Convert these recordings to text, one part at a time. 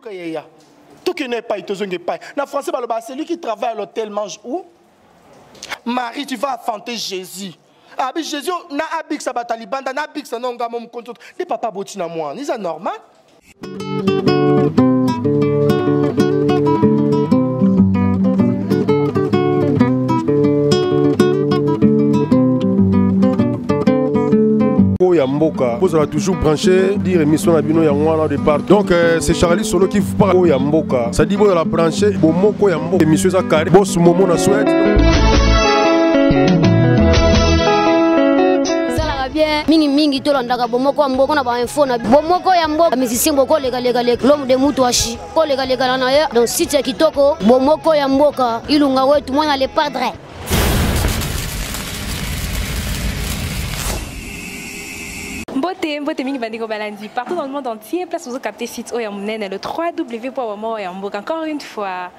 Ozoyoka yaya. Tokende epai tozonga epai. Na français baloba celui qui travaille à l'hôtel mange où? Marie, tu vas enfanter Jésus. Abi Jésus na abikisa bato ya libanda na abikisa na ngamo mokonzi nde papa aboti na mwana eza normal. Ya mboka bozala toujours branché dire émission na bino yango wana de part. Donc c'est Charlie Solo qui vous parle ya mboka, ça dit bozala branché bomoko ya mboka, émission eza carré, boss Momo na Suède. Bien mingi mingi tolandaka bomoko ya mboka na bainfo na bomoko ya mboka, musicien bokolekalekaleka l'homme de mutu ashi kolekalekana na ye donc site ya kitoko bomoko ya mboka ilunga wetu mwana le padre. Mbote, mbote mingi bandeko balandi partout dans le monde entier, place ozo capter site oyo ya monene, le 3w.bomoko ya mboka. Encore une fois,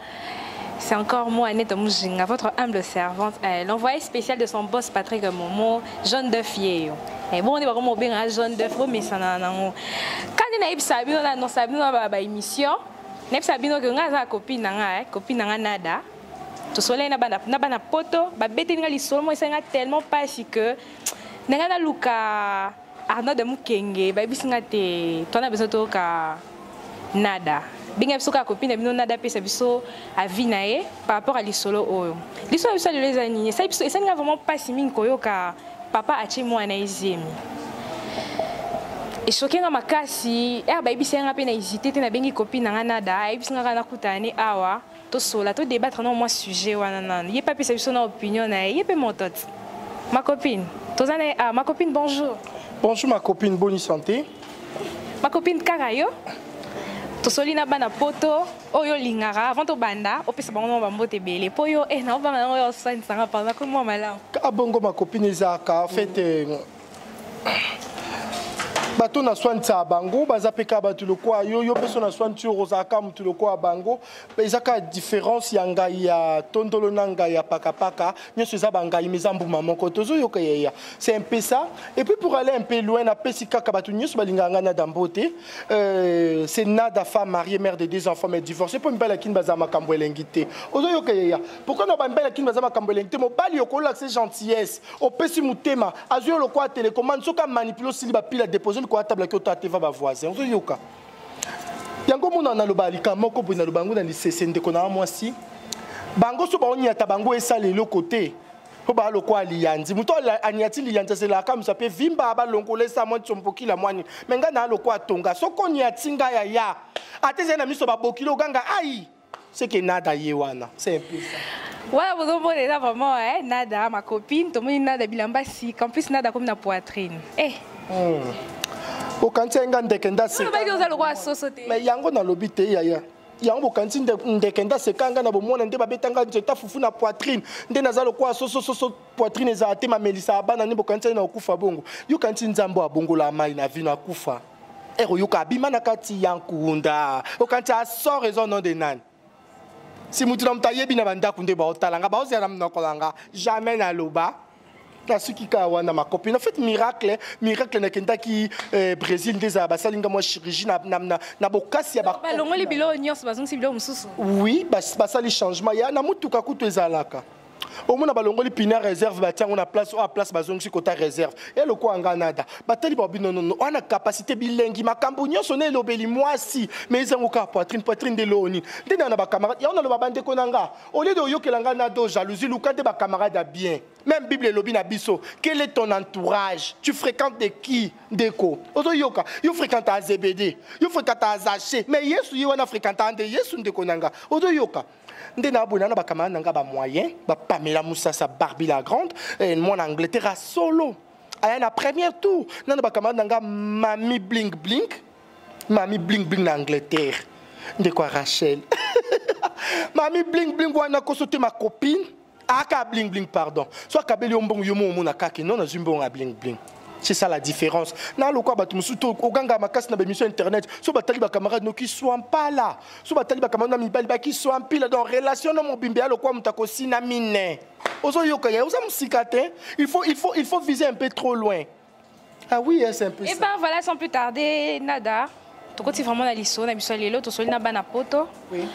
c'est encore moi, Annette Mujinga, votre humble servante, l'envoyé spécial de son boss Patrick Momo, Jeanne de Fieyo. Et bon, on est vraiment bien Jeanne de Fieyo, mais ça n'a pas. Quand on a eu Sabino, on a Sabino dans l'émission, on a Sabino que on a sa copine, copine nada. Tout soleil na bana, na bana poto, ba bete nga lisolo moi ça tellement pas si que nga na luka Arnaud de Mukenge, ba bisinga te, toi na besoin toka nada. Benga biso kaka copine na bino nada pesa biso avis na ye par rapport à lisolo oyo. Lisolo biso lelo eza nini? Esali biso, esali nga vraiment pasi mingi koyoka papa atie mwana ye zemi. Echoqué nga makasi, er bayebisi nga pe na hésité te, nabengi copine na nga nada, ayebisi nga kaka nakutana ne awa, tosola, to débattre na mwa sujet wana nanu. Ye pe apesa biso na opinion na ye, ye pe moto ti. Ma copine, toza na ye awa. Ma copine, bonjour. Bonjour ma copine, bonne santé. Ma copine kaka yo. Tosoli na bana poto oyo lingara avant to banda opesa bango mwa bambote ebele po yo na obanga nango yo osalisanga pendant ko mwa malamu. Ka bongo ma copine ezalaka en fait, bato na swanisa bango baza pe kaka bato lokola yo, yo mpe so na swanisi oyo ozalaka moto lokola bango. Eza kaka différence ya ngai ya tondolo na ngai ya pakapaka, nyonso eza bangai mais eza mbuma moko tozoyoka yeya. C'est un peu ça. Et puis pour aller un peu loin, napesi kaka bato nyonso balingaka ngai na dambote. C'est Nada, femme mariée, mère de 2 enfants mais divorcée. Po mibali akini baza makambo elengi te. Ozoyoka yeya. Pourquoi na ba mibali akini baza makambo elengi te? Mobali okolakisa gentillesse, opesi motema, azwi yo lokola télécommande, soki amanipule osili bapile adépose likolo ya table aki ota te va bavoisin. Ozoyoka. Yango mona naloba likambo moko boye, naloba yango na lisese ndeko na mwasi. Bango so baonyata bango esala eloko te. Po ba lokola liyanzi. Moto aniati liyanzi azelaka moto ape vimba balongola esa mwa nsompokila mwani. Me ngai na lokola tonga. Soko oniati ngai ya ya. Ate ezali na miso babokilo oganga ai. C'est que Nada ye wana. C'est un peu ça. Voilà, vous avez déjà vraiment, hein, Nada, ma copine, tout le monde Nada bilamba si. En plus Nada comme na poitrine. Eh. Okanti nga ndeke nda seka. Oyo oza lokola soso te. Mais yango nalobi te yaya. Yango bokanisi ndeke nda seka nga na bomona nde babetanga nzeta fufu na poitrine. Nde naza lokola soso, soso poitrine ezala te, mamelisa bana nde bokanisi na okufa bongo. Yo kanisi nzambo abongola mai na vino akufa. Ero yoka abima na kati ya nkunda. Okanisi asor ezo nom de nani? Si mutu na mutu ayebi na bandako nde baotala nga, baozela na monoko na nga. Jamais naloba. Nasuki kaka wana ma copine. En fait, miracle, miracle nakendaki Brésil nde ezala basali nga mwa chirurgie na bokasi ya ba Balongoli biloko nyonso, bazongisi biloko mosusu. Oui, basali changement. Ya na mutuka kutu ezalaka. Omona balongoli pina réserve batia yango na place oyo place bazongisi kota réserve. E lokola nga nada. Batali ba bino nono, wana capacité bilengi makambo nyonso na elobeli mwasi, mais ezango kaka poitrine, poitrine nde loni. Nde na ba camarade, ya ona loba bandeko na nga. Au lieu de oyokela nga nado jalousie, luka nde ba camarade ya bien. Même Bible elobi na biso, quel est ton entourage? Tu fréquentes de qui? Ndeko. Ozo yoka, yo fréquente à Zébédée, yo fréquente à Zachée, mais Yesu ye wana fréquente nde Yesu ndeko nanga. Ozo yoka. Nde na abona na ba camarade nanga ba moyen, ba Pamela Moussasa, Barbie la grande, et moi en Angleterre à solo. Aya na premier tour, na ba camarade nanga Mami Bling Bling, Mami Bling Bling na Angleterre. Ndeko Rachel. Mami Bling Bling wana kosote ma copine. Aka bling bling pardon. Soit kabeli yo mbongo yo mo mona kake non na zumbo nga bling bling. C'est ça la différence. Na lokwa batu mususu to oganga makasi na ba émission internet, so batali ba camarade no qui soient pas là. So batali ba camarade na mibali ba qui soient pile dans relation no mobimbe ya lokwa mutako sina mine. Ozo yoka ya oza musika te. Il faut viser un peu trop loin. Ah oui, hein, c'est un peu Eh ça. ben voilà, sans plus tarder, Nada. Tokoti vraiment na lisolo na biso ya lelo, tosoli na bana poto. Oui.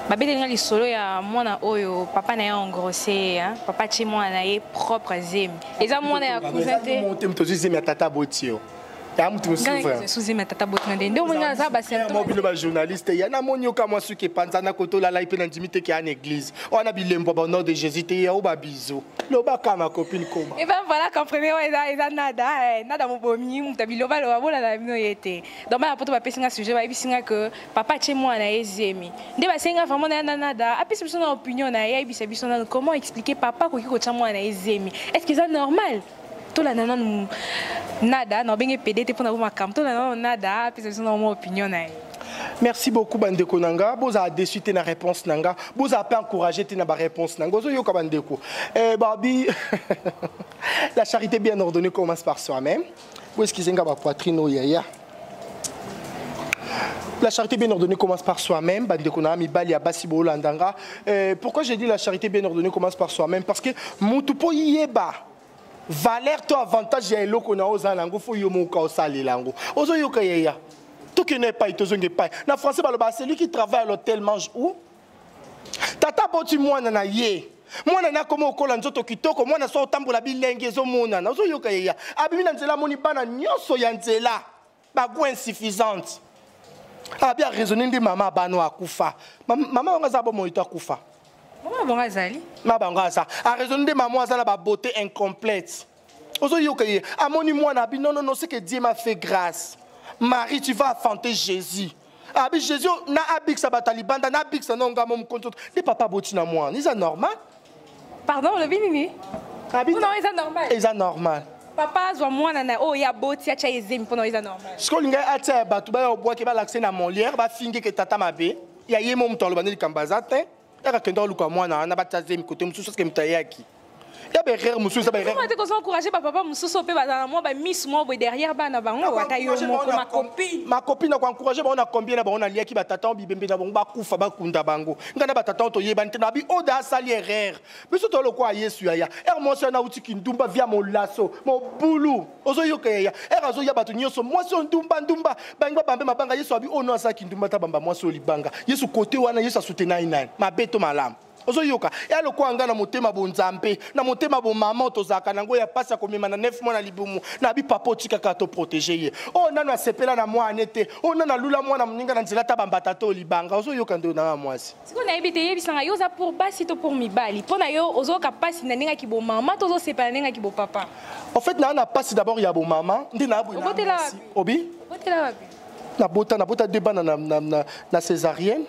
Babeteli nga lisolo ya mwana oyo papa na ye engrossé, hein? Papa atie mwana na ye propre zemi. Eza mwana ya cousin te. Monte moto ozwi zemi ya tata boti yo. Ya mutu mosusu vraiment. Sous zemi ya tata boti na nde. Nde omoni nga aza ba symptômes. Bino ba journaliste ya namoni yoka mwa suki epanzana kotolala ye mpe nandimi te ke ya na église wana bilembo ba nom de Jésus te ya o ba biso lobaka ma copine koma. Et ben voilà, comprenez, ouais, eza nada, eh, nada mobomi mutu biloba loba bola na bino ye te. Donc bana poto bapesi nga sujet, bayebisi nga que papa atie mwana na ye zemi. Nde basengi nga vraiment na nada apesi biso na opinion na ye, ayebisa biso nanu comment expliquer papa akoki kotia mwana na ye zemi. Est ce que eza normal? Tolanda nanu nada na obenge pede te mpona bo makambo. Tolanda nanu nada apesa biso na mwa opinion na ye. Merci beaucoup bandeko na nga, bozala déçu te na réponse na nga, bozala mpe encouragé te na baréponse na nga. Ozoyoka bandeko, eh, babi la charité bien ordonnée commence par soi-même. Boexcuse nga bapoitrine oyo yaya. La charité bien ordonnée commence par soi-même. Bandeko na mibali ya basi bolanda nga. Pourquoi j'ai dit la charité bien ordonnée commence par soi-même? Parce que mutu po yeba valeur to avantage ya eloko na oza nango, fo yo moko osalela yango. Ozoyoka yeya, tokende epai, tozonga epai. Na français baloba: celui qui travaille à l'hôtel mange où? Tata boti mwana na ye, mwana na akoma okola nzoto kitoko, mwana so otambola bilenge ezomonana. Ozoyoka yeya, abimi na nzela, amoni bana nyonso ya nzela bagoût insuffisante. Abi araisonne nde mama bano akufa. Mama wango aza bomoi to akufa? Mama bango azali. Ma bango aza. Araisonne nde mama aza na babeauté incomplète. Ozoyoka ye, amoni mwana, abi: non, non, non, c'est que Dieu m'a fait grâce. Marie, tu vas enfanter Jésus. Abi Jésus na abikisa bato ya libanda, na abikisa na ngamo mokonzi. Nde papa boti na mwana, eza normal? Pardon, olobi nini? Abi Non, eza normal? Eza normal. Papa azwa mwana na oyo ya boti, atya ezemi, mpona eza normal? Sikoyo olingai atia ya bato baya obwaki, balakise na Molière, bafingeke tata mabe ya ye mo. Moto aloba nde likambo aza te, yaka kende oluka mwana wana batia zemi kote mosusu. Eske moto ayaki ya baerreur mosusu eza baerreur? Te, kozo encourage bapapa mosusu mpe bazala na mwa bamisu mwa boye derrière bana bango. Ata yo moko, ma copine. Ma copine, na koencourage bango na combien na bango naliaki batata o bibembe na bango bakufa, bakunda bango. Ngai na batata o toyebani te. Na bi oyo da asali erreur, biso tolokwa Yesu yaya. Ere mwasi wana auti kindumba via molaso mobulu. Ozoyoka yaya, ere azoya bato nyonso mwasi oyo ndumba ndumba, bangi babambe mabanga. Yesu abi oyo no asala kindumba ta bamba mwasi oyo libanga. Yesu kote wana, Yesu asoutenai nani, mabe to malamu? Ozoyoka ya lokola ngai na motema bonzambe, na motema bomama tozalaka nango ya pasi ya komema na 9 mois na libumu. Na bi papa otikaka toprotege ye oyo nano asepela na mwana te, oyo nano alula mwana moninga na nzela ta bambata to libanga. Ozoyoka nde nanga mwasi. Sikoyo nayebi te, yebisanga, yo oza pour basi to pour mibali? Mpo na yo, ozoyoka mpasi na ndenge ya kibomama to ozosepela na ndenge ya kibopapa? En fait naa na pasi d'abord ya bomama nde naa boye na Obotela mwasi. wapi? Obi Obotela wapi? Nabota deux bana na césarienne.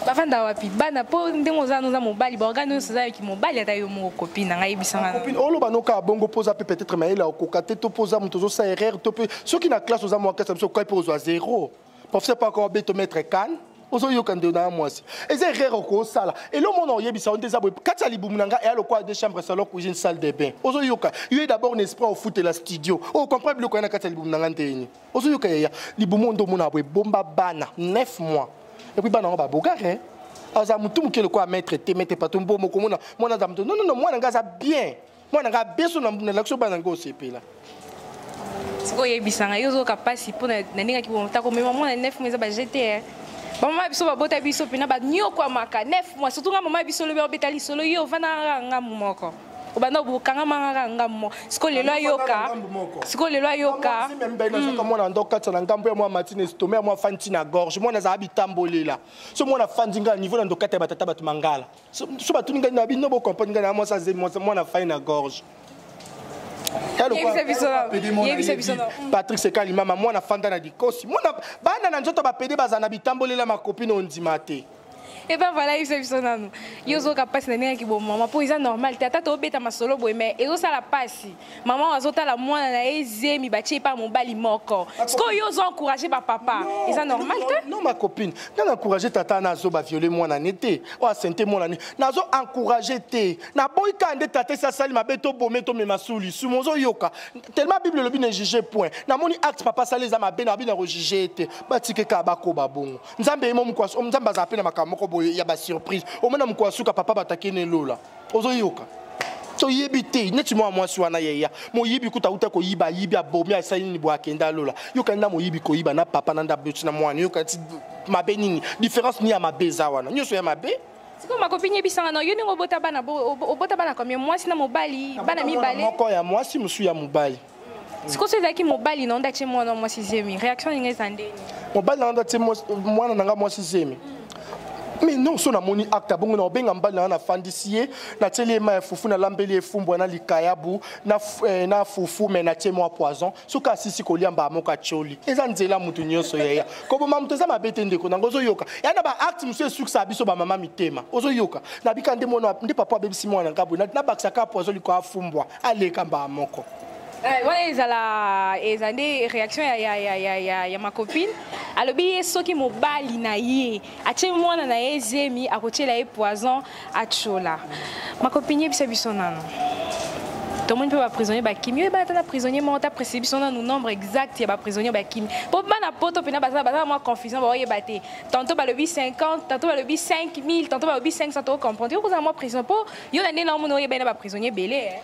Bavanda wapi bana? Mpo ndenge oza noza mobali, baorgane nyonso oza yoki mobali. Ata yo moko, copine na ngai, yebisanga. Copine, oloba noka bongo mpo oza mpe peut-être mayele okoka te, to mpo oza moto ozosala erreur, to mpe soki na classe oza mwa classe na biso okoki mpe ozwa zéro, professeur mpo akoma beto maître kane. Ozoyoka nde na mwasi, eza erreur okosala. Elo mona oyebisa yo nde eza boye: kati ya libumu na ngai eya lokola deux chambres, salon, cuisine, salle de bain. Ozoyoka yo, d'abord na esprit ofutela studio, ocomprendre biloko ya na kati ya libumu na ngai ndeni. Ozoyoka yaya, libumu nde omona boye bomba bana 9 mois, et puis bana yango babogare aza motu moke lokola maître te, maître pato mbo moko. Mona mwana aza motu. Non, non, non, mwana ngai aza bien, mwana ngai bien. So nalakisi bana ngai, osepela. Sikoyo oyebisanga, yo ozoyoka mpasi mpo na ndenge aki ta komema mwana 9 mois? Eza bageste bamama biso babota biso mpena banyokwamaka 9 mois. Surtout nga mama biso olobi obeta lisolo, yo ovandaka ngambu moko, obanda okangamaka kaka ngambu moko. Sikoyo lelo ayoka, sikoyo lelo ayoka. Nazaka mwana ndo kati na ngambo ya mwa matine, estomac ya mwa fandi na gorge. Mwana azala bitambolela. So mwana fandi ngai niveau na ndo kati ya batata bato mangala. So batuni ngai na bino, bocomprendre ngai na mwasi azemi, mwana fai na gorge. Yebisa biso. Patrik Sekali, mama mwana fanda na likosi, mwana bana na nzoto bapede bazala na bitambolela. Makopi na ondima te. Et ben voilà, yebisa biso nanu, yo ozoyoka mpasi na ndenge yaki bomama? Mpo eza normal te ata tobeta masolo boye, mais ezosala mpasi. Mama azotala mwana na ye zemi batie epa mobali moko. Sikoyo yo ozo encourage bapapa, eza normal te? Non, ma copine, nga na encourage tata na azo baviole mwana ne te, oyo asente mwana ne nazo encourage te. Naboyi kaka nde tata esi asali mabe, tobome, tomema su lisumu. Ozoyoka, tellement Bible elobi ne juge point. Namoni acte papa asali eza mabe, na bino kojuge ye te. Batike kaka bakoba bongo. Nzambe ye mo mokwa, Nzambe azala mpe na makambo moko boye ya basurprise. Omona mokwa suka papa batakene elola. Ozoyoka, Oyebi te neti mwa mwasi wana yeya moyibi kuta uta koyiba, ayibi, abomi, asali nini boye, akende alola. Yokani na moyibi koyiba na papa na ndabo ti na mwana, yokani ti mabe nini, différence nini ya mabe eza wana? Nyonso ya mabe. Sikoyo makopini, yebisanga na yo ndenge obota bana, obota bana combien, mwasi na mobali, bana mibale? Moko ya mwasi, mosusu ya mobali. Sikoyo so ezalaki mobali na onda tie mwana mwasi zemi, réaction ninga eza ndeni? Mobali na nga tie mwana na nga mwasi zemi, mais non, so namoni acte bongo, na obenga mobali na nga, nafandisi ye, natieli ye mai ya fufu, nalambeli ye fumbwa na likayabu na fufu, mais natie mwa poison. Soki asisi kolia mbala moko, atioli. Eza nzela motu nyonso yaya. Koboma moto eza mabe te, ndeko nango. Ozoyoka ya na baacte mosusu esukisaka biso bamama mitema. Ozoyoka, nabika nde mwana nde papa abebisi mwana nga boye, nabakisaka poison liko afumbwa, aleka mbala moko. Wana ezala eza nde réaction ya ma copine. Alobi ye soki mobali na ye atie mwana na ye zemi, akotiela ye poison atiola. Ma copine, yebisa biso nano, tomoni mpe baprisonnier bakimi. Oyo bana ta na prisonnier moko ta précise biso nanu nombre exact ya baprisonnier bakimi, mpo bana poto mpena baza mwa confusion, baoyeba te. Tantôt balobi 50, tantôt balobi 5000, tantôt balobi 500. Tocomprendre yo kozala mwa prison mpo yo na nde na omona oyeba ye na baprisonnier ebele.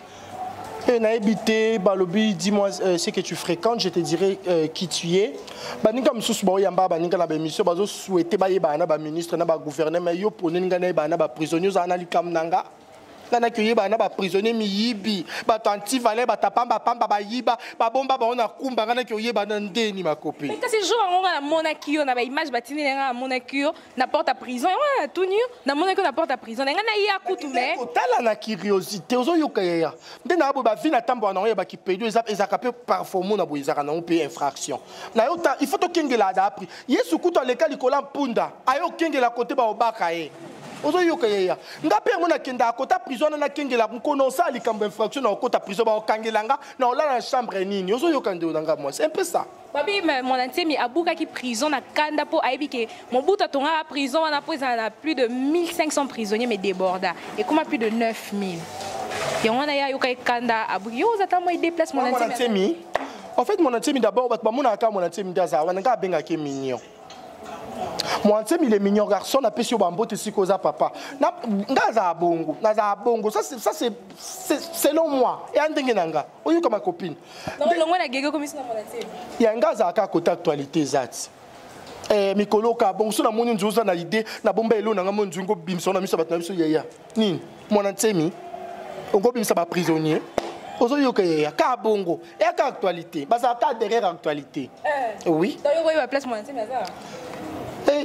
Nayebi te. Balobi: "Dis-moi ce que tu fréquentes, je te dirai qui tu es." Baninga mosusu baoyamba baninga na baémission, bazosouhaite bayebana na baministre na bagouverneur, mais yo poneni ngai nayebana na baprisonnier? Ozala na likambo na nga, ngai naki oyebana na baprisonnier miyibi, bato antivaleur, bato apambapamba, bayiba, babomba bango na kumba, ngai naki oyebana ndeni makopi? Kasi jour yango nga namonaki yo na baimage batindi na nga, namonaki yo na porte ya prison. Yango wana natuni yo, namonaki yo na porte ya prison na ngai, naya kutu me. Kotala na curiosité. Ozoyoka yaya, nde na boye bavi na ntambo nango ya bakipedo ezalaka mpe parfois omona boye, ezalaka nango mpe infraction na yo ta. Il faut tokengela ada apri. Yesu kutu aleka likolo ya mpunda, aye okengela kote baobaka ye. Ozoyoka yaya, nga mpe yango nakendaka kota prison wana, nakengela nkono osala likambo infraction na okota prison, baokangela nga na olala na chambre nini. Ozoyoka ndeko na nga mwasi, un peu ça. Babi Mwana Nsemi abukaki prison na kanda mpo ayebi ke Mobutu atongaka prison wana mpo ezala na plus de 1500 prisonniers, mais déborda, ekóma plus de 9000. Yango wana ye ayokaki kanda, abuki. Yo oza ta mwa déplace Mwana Mwana Nsemi. En fait, Mwana Nsemi d'abord, bato bamonaka kaka Mwana Nsemi nde azala wana. Nga abengaki mignon. Mwana Nsemi, le mignon garçon, napesi yo bambote esika oza, papa. Nga azala bongo, nazala bongo. Ça c'est selon moi, eya ndenge na nga. Oyoka ma copine. Longwe na gege komisi na Mwana Nsemi. Ya nga azala kaka kota actualité eza ti mikolo ka bongo. So namoni nzu oza na idée, nabomba elo na nga mo nzu ngobimisa na miso ya bato na biso. Yaya nini, Mwana Nsemi okobimisa baprisonnier. Ozoyoka yaya, ka bongo eyaka actualité, bazalaka derrière actualité, oui. Donc yo koyeba place Mwana Nsemi aza?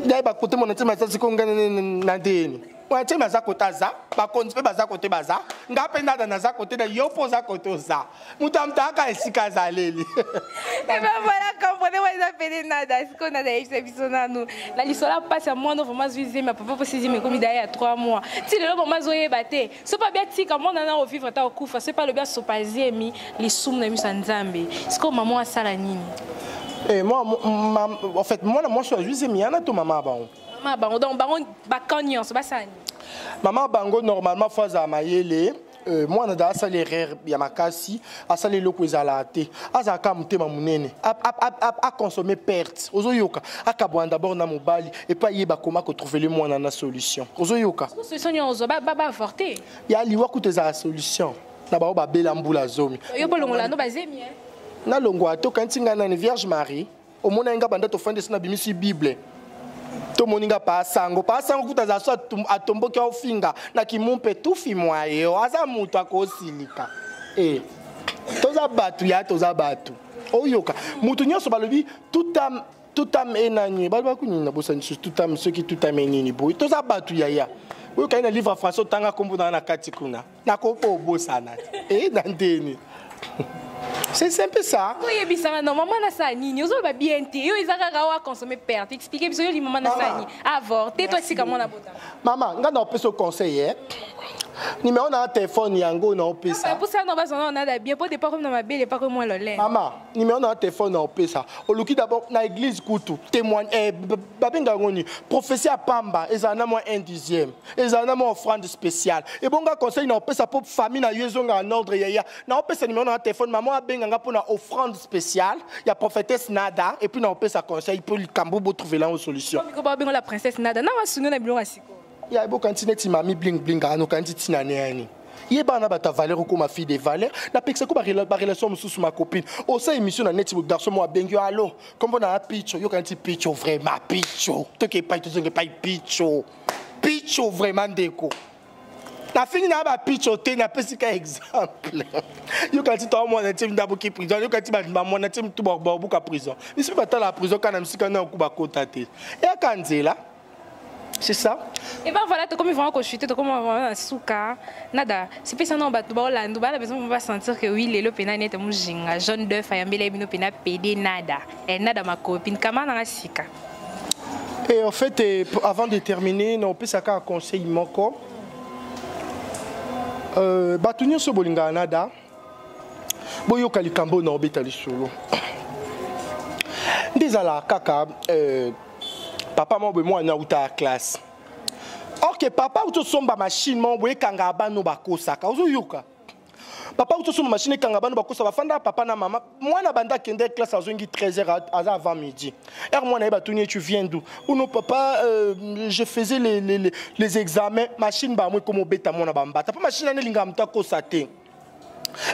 Nayeba kote Mwana Nsemi aza sikoyo nga na ndeni? Mwana Nsemi aza kote aza, bakonzi mpe baza kote baza, nga mpe nada naza kote na yo mpo oza kote oza, moto ya moto ayaka esika azaleli. Eh ben voilà, comprenez moi eza pene nada. Sikoyo nada, yebisa biso nanu na lisolo ya mpasi ya mwana. Vraiment azwi zemi ya papa mpo zemi ekomi daye ya 3 mois. Ti lelo mama azoyeba te so mpe abi atika mwana na ovivre ata okufa, so mpe alobi asopa zemi, lisumu na miso ya Nzambe. Sikoyo mama asala nini? Eh, moi, en fait, mwana mwasi oyo azwi zemi yana to mama ya bango? Mama ya bango. Donc bango bakan nyonso basala nini? Mama bango normalement faut azala mayele. Mwana da asali erreur ya makasi, asali eloko ezalaka te, azalaka motema monene, aconsommer perte. Ozoyoka, akabwana d'abord na mobali epai ayeba koma kotrouvele mwana na solution. Ozoyoka? Solution nyonso baavorte. Ya liwa kutu ezala solution na bango babela mbula zomi. Yo bolongola no bazemi. Nalongwa te. Okanisi ngai nani? Vierge Marie? Omona nga banda tofandi esi nabimisi Bible, tomoni nga paasango paasango kuta aza so atomboki, aofinga na kimumpe tufi mwa yo, aza moto akosilika. E toza bato ya toza bato. Oyoka, moto nyonso balobi tout âme, tout âme enani, baloba kunini na bosani susu, tout âme, soki tout âme enini boye, toza bato yaya. Oyokai na livre français, otanga nkombo na na kati kuna, nakopo obosana te e na ndeni. C'est un peu ça. Oyebisanga non, mama nasala nini? Ozoloba bien te. Yo eza kaka oyo aconsommer perte. Explique biso yo li mama nasala nini, avorte to esika mwana bota? Mama, nga na opesa conseil, numéro na telefone yango na opesa. Pusa no bazona onada bien po départ comme na mabele pa comme lole. Mama, numéro na telefone na opesa. Oluki d'abord na église kutu témoigne, babenga yango nini, prophétie ya pamba ezala na mwa un dixième, ezala na mwa offrande spéciale. Ebonga conseil na opesa mpo famille na yo ezonga en ordre. Yaya, na opesa numéro na telefone, mama abenganga mpo na offrande spéciale ya prophétesse Nada, et puis na opesa conseil mpo likambo botrouver yango solution. Miko babengo la princesse Nada na wasungi na biloko ya siko. Ya ebokanti neti mami bling bling, anokanti ntina ne yani. Yeba na bato ya valeur, okoma fille de valeur. Napekisa ko barelation mosusu. Ma copine, osala émission na neti, garçon mo abengi yo: "Allo, kombo na Picho." Yoka neti Picho, vraiment Picho, toke epai, tozonga epai, Picho, Picho, vraiment ndeko, nafingi na bapicho te, napesi ka exemple. Yoka ti toamwana ti ndabuki prison, yoka ti bamwana ti mutu babuka prison. Biso mpe batala prison kaka na misika na oku bakota te, eyaka nzela, c'est ça. Et ben voilà, tokomi vraiment kochute, tokomi vraiment na suka. Nada, sipesa na bato baolanda, bana besoin ba sentir que oui, lelo pena nete mujinga jaune d'œuf ayambela bino pena pede Nada. Eh, Nada ma copine, kama na sika. Et en fait, avant de terminer, napesaka conseil moko. Bato nyonso bolingaka Nada, boyoka likambo na obeta lisolo. Nde ezalaka kaka papa moko boye, mwana auta ya classe. Ok, papa auti osomba machine moko boye ekangaka bano bakosaka. Ozoyoka, papa auti osomba machine ekanga bano bakosa. Bafanda papa na mama, mwana banda akende classe, azongi 13 heures, aza avant midi heure. Mwana ye batuni ye: "Tu viens d'où?" "Ou non papa, je faisais les examens." Machine bamwe ekoma obeta mwana bambata, mpo machine wana elingaka moto akosa te.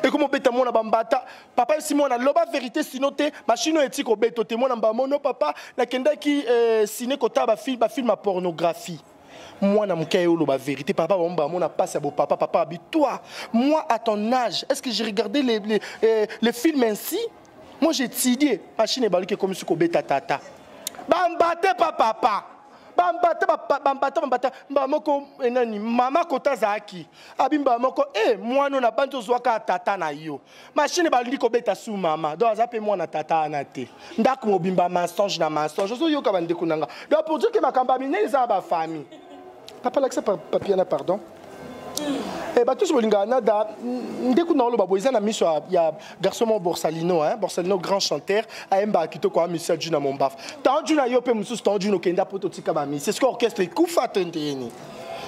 Ekoma obeta mwana bambata. Papa esi mwana: "Loba vérité, sinon te machine oyo etiki obeta te." Mwana mbamono: "Papa, nakendaki ciné kotala bafilm ya pornographie." Mwana moke aye oloba vérité. Papa bango bamona mpasi ya bopapa. Papa abi: "Toi, moi, à ton âge, est ce que j'ai regardé les films ainsi? Moi, j'ai étudié." Machine ebaluki, ekomi soki kobeta tata bambate pa papa, bambata, bambata, bambata mbala moko. Enani mama kota azalaki abi mbala moko e mwana na bandi ozwaka tata na yo. Machine balingi kobeta su mama, donc aza mpe mwana tata wana te. Ndako mobimba mensonge na mensonge. Ozoyoka, bandeko na nga? Donc pour dire que makambo ya minene eza ya bafamille. Papa, lakisa papier na pardon. Bato nyonso bolingaka Nada, nde kuna oloba boye, eza na miso ya garçon moko Borsalino, hein? Borsalino, grand chanteur, ayembaka kitoko, amisia Juna Mombafa. Ntango Juna yo mpe mosusu, ntango Juna okenda po totika bamisi, est ce que orchestre ekufa to ndeni?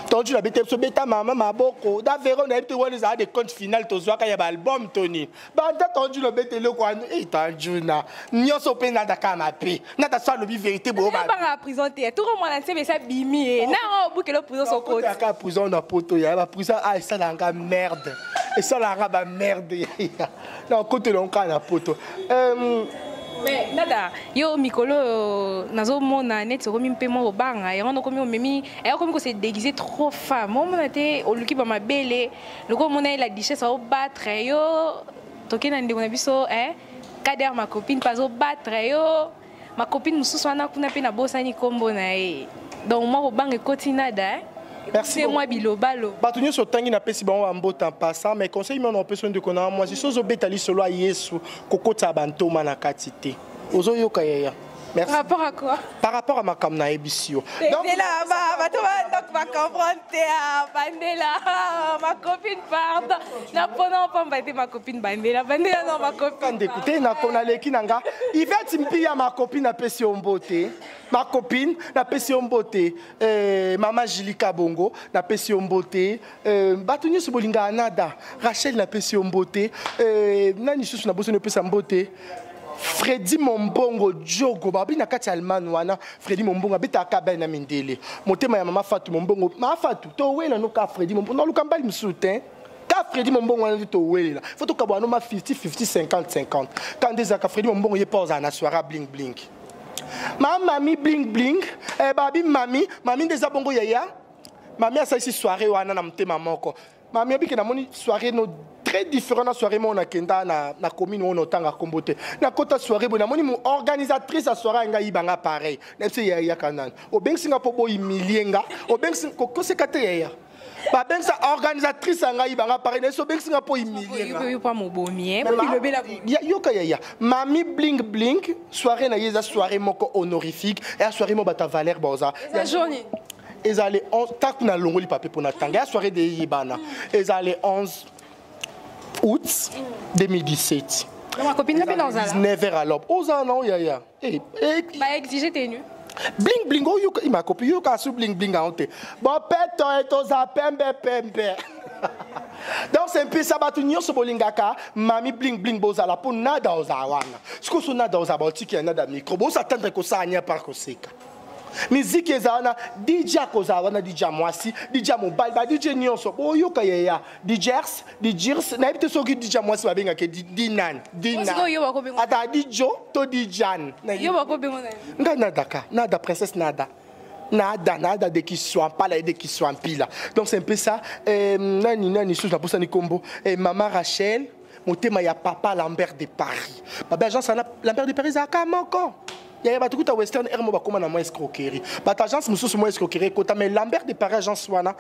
Ntango Juna bete biso, beta mama maboko davero, nayebi te wana ezala de compte final tozwaka ya baalbum toni banda. Ntango Juna obeta eloko wana, ntango Juna nyonso mpe Nada kaka mabe. Nada so alobi vérité boyo. Banga prison te, toko mwana nsembe esa bimi ye na obukela prison sokoti. Kaka prison na poto ya baprison, ah, esalaka merde, esalaka bamerde na okotela kaka na poto. Mais Nada, yo mikolo nazomona neti okomi mpe mwa kobanga yango, nokomi omemi okomi kose déguiser trop femme. Omona te oluki bamabele loko omona ye la duchesse aobattre yo. Toke na ndeko na biso Kader, ma copine mpe azobattre yo, ma copine mosusu wana kuna mpe nabosani nkombo na ye. Donc mwa kobanga ekoti Nada. Merci. Mwa bilobalo. Bato nyonso otangi, napesi bango bambota en passant. Mais conseil moko opesi ndeko na mwasi: so ozobeta lisolo ya Yesu, kokotisa bantoma na kati te. Ozoyoka, yaya? Merci. Par rapport à quoi? Par rapport à makambo nayebisi yo. Bandela, bato donc bacomprendre te. Bandela, ma copine, pardon, napona opamba te, ma copine. Bandela, bandela, non, ma copine. Ndeko te, naleki na nga Ivete Mpia, ma copine, napesi yo mbote. Ma copine, napesi yo mbote. Mama Jilika Bongo, napesi yo mbote. Bato nyonso bolingaka Nada, Rachel, napesi yo mbote. Nani lisusu nabosani opesa mbote? Fredi Mombongo Jogo, babi na kati ya Allemagne wana. Fredi Mombongo abetaka bale na mindele, motema ya mama Fatu Mombongo. Mama Fatu, towela no ka Fredi Mombongo, naluka mbali mosusu te, ka Fredi Mombongo wana nde towelela. Fo tokabwana no ma 50 50 50 50. Ka nde ezalaka Fredi Mombongo ye mpo ozala na soirée bling bling. Ma mami bling bling, babi mami mami nde eza bongo. Yaya mami asalisi soirée wana na motema moko. Mami abike, namoni soirée no très différent na soirée moko nakenda na commune oyo notanga kombo te. Nakota soirée boye, namoni mo organisatrice ya soirée ngai yibanga pareil na biso. Yayaka nani obengisi nga mpo bohumilie nga? Obengisi kokoseka te, yaya. Babengisa organisatrice ya ngai yibanga pareil na biso, obengisi nga mpo humilie nga. Yo pa mobomi. Yoka yaya, mami bling bling, soirée na ye eza soirée moko honorifique, eya soirée moko bato ya valeur baoza. Journée? Eza le 11 taku nalongoli papier mpo na tanga ya soirée de eyebana. Eza le 11 août 2017. Ma copine mpe nazala. 19h à l'aube, ozala na oyaya. Baexige tenue? Bling bling oyoka, ma copine, yoka su bling bling yango te. Bopeto e toza pembe pembe. Donc c'est mpe ça. Bato nyonso bolingaka mami bling bling, bozala mpo Nada ozala wana. Sikoyo so Nada ozala, baotiki ya Nada micro, bosatendre kosala nia par koseka. Miziki ezala wana, DJ akozala wana, DJ ya mwasi, DJ ya mobali, ba DJ nyonso boyoka yeya DJers, DJers, nayebi te soki DJ ya mwasi babengaka di nani, di Sikoyo yo nani, bakobenga- ata dijo to dijan. Yo bakobenga nani? Ngai nadaka nada princesse nada nada nada de Kiswampala et de Kiswampila. Donc c'est un peu ça. Nani nani susu nabosani kombo. Mama Rachel motema ya papa Lambert de Paris, babe agence wana Lambert de Paris ezalaka moko yaya bato kuta Western Air mo bakóma na mwa escroquerie, bato agence mosusu mwa escroquerie ekota, mais Lambert de Paris agence wana.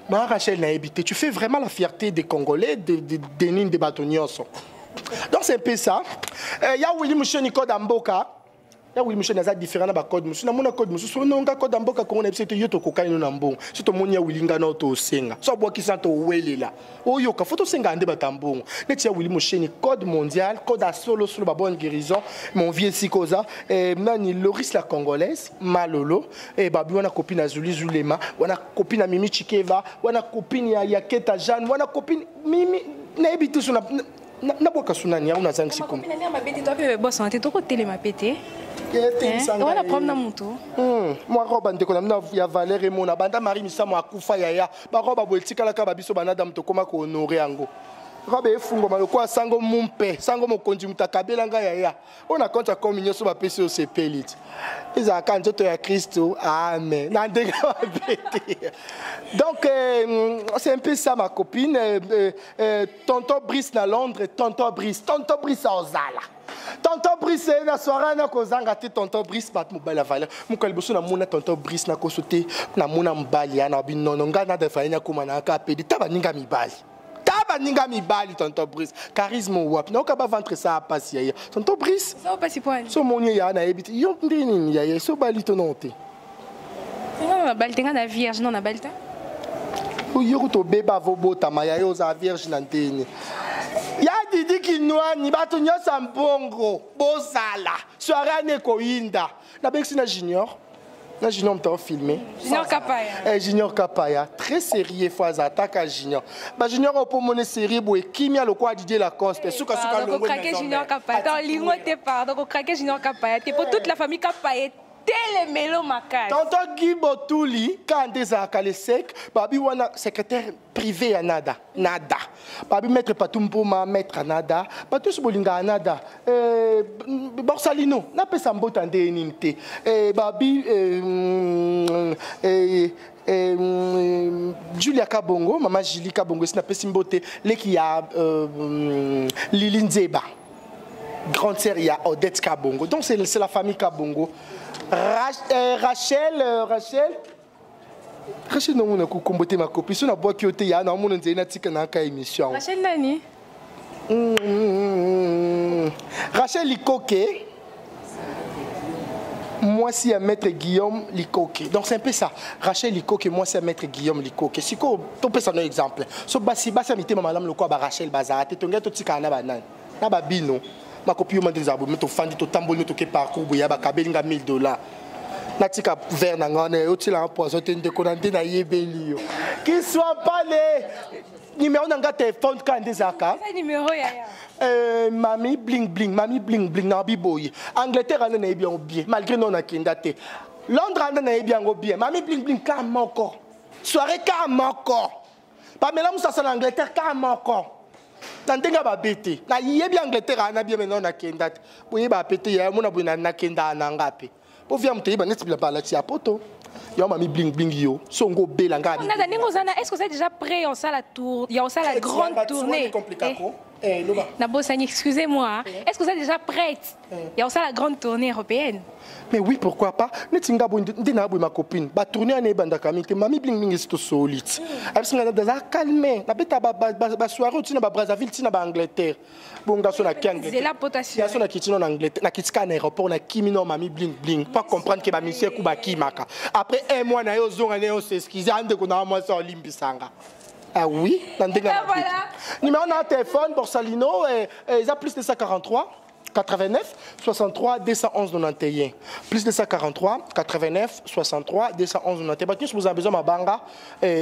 Mama Rachel, nayebi te, tu fais vraiment la fierté des Congolais, de nini, de bato nyonso. Donc c'est un peu ça. Ya Willy Musheni, code ya mboka ya Willy Musheni aza différent na bacode mosusu. Namona code mosusu ononga code ya mboka Kongo na biso ete yo tokokani no na mbongo. So tomoni ya Willy, nga na tosenga so abwakisa towelela oyoka fo tosengaka nde bato ya mbongo neti ya Willy Musheni, code mondial, code ya solosolo, babonne guérison, mon vieux sikoza. Nani, Loris la Congolaise Malolo, babi wana copine ya Zuli Zulema, wana copine ya Mimi Chikeva, wana copine ya Keta Jeanne, wana copine Mimi, nayebi te so nabwaka so nani yango nazangisi kombo. Nani mabe te, toape boss te, tokotelema pe te. Wana problème na motu. Mwa roba ndeko na bino ya valeur emona banda Marie Misamo akufa yaya, baroba boye etikalaka babiso banadamu tokóma kohonorer yango. Robe efungwama lokola sango mumpe sango mokonzi moto akabela ngai yaya oyo na compte ya komi nyonso bapesi osepeli ti ezalaka nzoto ya Kristo, amen, na ndenge mabe te. Donc c'est un peu ça, ma copine. Tonton Brice na Londres, tonton Brice, tonton Brice aozala, tonton Brice na soirée na kozanga te. Tonton Brice, bato mobali ya valeur, mokolo liboso namona tonton Brice nakoso te, namona mobali ya na binono ngai nadefali nakóma na kaka pedi ta baninga mibali, ta baninga mibali. Tonton Brice, charisme wapi? Nayoka baventre esala pasi yaya tonton Brice. Eza opasi po ani? So omoni ya nayebi te yo nde nini yaya so bali to non te. Nga na bali te, nga na vierge, non na bali te. Yo kuta obeba avobotama yaya, ozala vierge na ndeni ya Didi Kinwani. Bato nyonso ya mbongo bozala soirée ane ekoyinda. Nabengisi na Junior, na Junior moto afilme. Junior Kapaya. Junior Kapaya très sérieux, fo aza ataka Junior, bajunior oyo mpo mona série boye kimia lokola Didier Lacoste, sukasuka. Pardon, kocraquer Junior Kapaya ta olingo te, pardon, kocraquer Junior Kapaya te, po toute la famille Kapaya telemelo makasi. Tonton Guy Botuli ka nde ezalaka le sec, babi wana secrétaire privé ya nada nada, babi maître Patu Mpoma, maître ya nada, bato nyonso bolingaka nada. Borsalino napesa mbota nde nini te. Babi Julia Kabongo, mama Julie Kabongo esi napesi mbote, leki ya Lili Nzeba, grande sœur ya Odette Kabongo. Donc c'est la famille Kabongo. Rachel, Rachel, Rachel namona kokombo te, makopi so nabwaki yo te ya naomona nzeli natika na aka émission. Rachel nani? Rachel Likoke, mwasi ya maître Guillaume Likoke. Donc c'est un peu ça, Rachel Likoke, mwasi ya maître Guillaume Likoke. Sikoyo topesa no exemple, so basi basi ya mitema malamu lokola barachel bazala te, tongai totikala na banani na babino makopi yo mande ezala boye. Tofandi, totamboli, toke parcours boye, ya bakabeli nga 1000 $, natika verre na ngai wana otielanga poison te. Ndeko na nde nayebeli yo kiswa pale numéro na nga telefone kaka nde ezalaka. Eza numéro yaya. Mami bling bling, mami bling bling na biboye Angleterre wana nayebi yango bien, malgré no nakenda te. Londres wana nayebi yango bien. Mami bling bling ka moko soirée ka moko Pamela Mosasa na Angleterre ka moko na ndenge ya babe te. Nayebi Angleterre wana bien, maintenant nakenda te. Boyeba pe te ya mona boye nakenda na nga mpe po via moto eyeba neti bilamba alati ya poto yo mami bling bling yo songo obela nga. Nada ndenge oza na, est ce que oza déjà prêt osala tour ya osala grande tournée? Eh, loba. Nabosani, excusez-moi, hein. Est ce que vous êtes déjà prête ya osala grande tournée européenne? Mais oui, pourquoi pas? Neti nga boye nde na boye, ma copine, batournée wana ebandaka mingi te. Mami bling mingi esi tosoli ti ayebisi nga naza calme, nabeta basoirée oyo ntina baBrazzaville, ntina baAngleterre. Bonga so naki Zela potation. So nakiti no na Angleterre, nakiti kaka na aéroport, nakimi no mami bling bling, pas comprendre ke bamisie ku bakimaka. Après un mois na ye ozonga na ye osexcuse andeko na mwasi olimbisanga. Ah oui, na ndenge ya Ah, voilà. mabe. Numéro na téléphone Borsalino, eza plus 243 89 63 211 91 plus 243 89 63 211 91. Bato nyonso bozala besoin mabanga,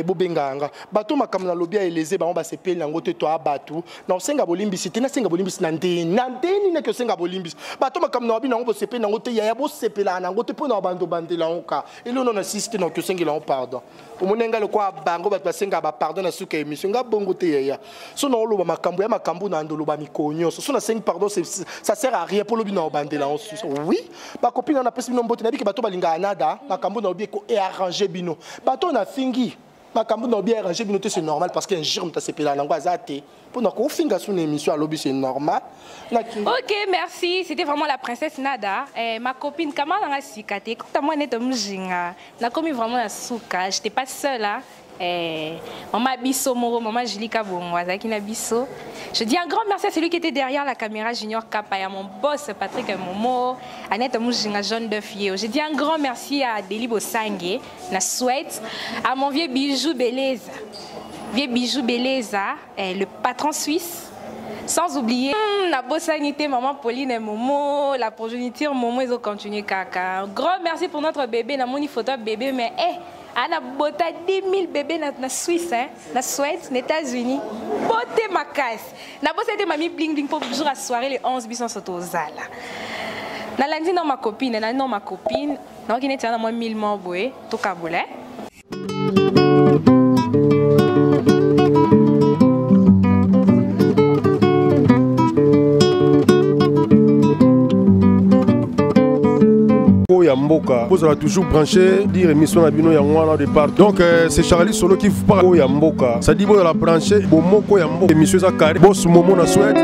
bobenga yanga. Bato makambo na lobi ya eleze bango, basepeli yango te. To ya bato na osenga bolimbisi te, nasenga bolimbisi na ndeni, na ndeni naki osenga bolimbisi. Bato makambo na babi nango, bosepeli yango te, yaya, bosepelaka nango te mpo na bando bandela yango ka eloko na sisi te. Nakoki osengela yango pardon. Omoni ngai lokola bango bato basengaka bapardon na suka émission? Nga bongo te, yaya. So na oloba makambo ya makambo na ndoloba mikolo nyonso, so nasengi pardon, ça sert à rien mpo lobi na obandela yango susu. Oui, bakopine na napesi bino mbote. Nayebiki bato balingaka nada makambo na obi earrange bino. Bato nafingi, makambo na obi arrange bino te, c'est normal, parce que un jour moto asepelaka nango aza te mpo na kofinga su na émission alobi, c'est normal. Ok, merci. C'était vraiment la princesse Nada. Eh, ma copine, comment on a sikate? Quand moi net mjinga, na komi vraiment na suka. J'étais pas seule hein. Eh, maman biso moro, maman Julie Kabongo, azaki na biso. Je dis un grand merci à celui qui était derrière la caméra, Junior Kapaya, mon boss Patrick Momo, Annette Mujinga, Jeanne de Fio. Je dis un grand merci à Deli Bosangue, la souhaite, à mon vieux bijou Beleza. Vieux bijou Beleza, eh, le patron suisse. Sans oublier la bossanité, maman Pauline et Momo, la progéniture Momo, ils ont continué kaka. Grand merci pour notre bébé, na moni photo bébé, mais eh, ana bota 10 000 bébés na, na Suisse, hein, na Suède, na États-Unis. Beauté makasi. Na bossalité mamie bling bling pour jour à soirée les 11 bisons soto zala. Na lundi non ma copine, na non ma copine, na okine tiana moi 1000 mots boé, to kabule. Ya mboka, bozala toujours branché dire émission na bino yango wana de part. Donc c'est Charlie Solo qui vous parle. Ya mboka, ça dit bozala branché, bomoko ya mboka, émission eza carré. Boss Momo na Suède.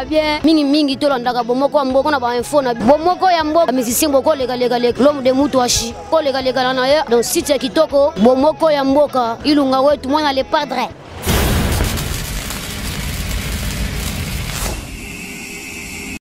Bien, mingimingi tolandaka bomoko ya mboka na bainfo na bomoko ya mboka. Musicien bokolekalekaleka, l'homme de mutu ashi kolekalekala na ye. Donc site ya kitoko, bomoko ya mboka, ilunga wetu mwana le padre.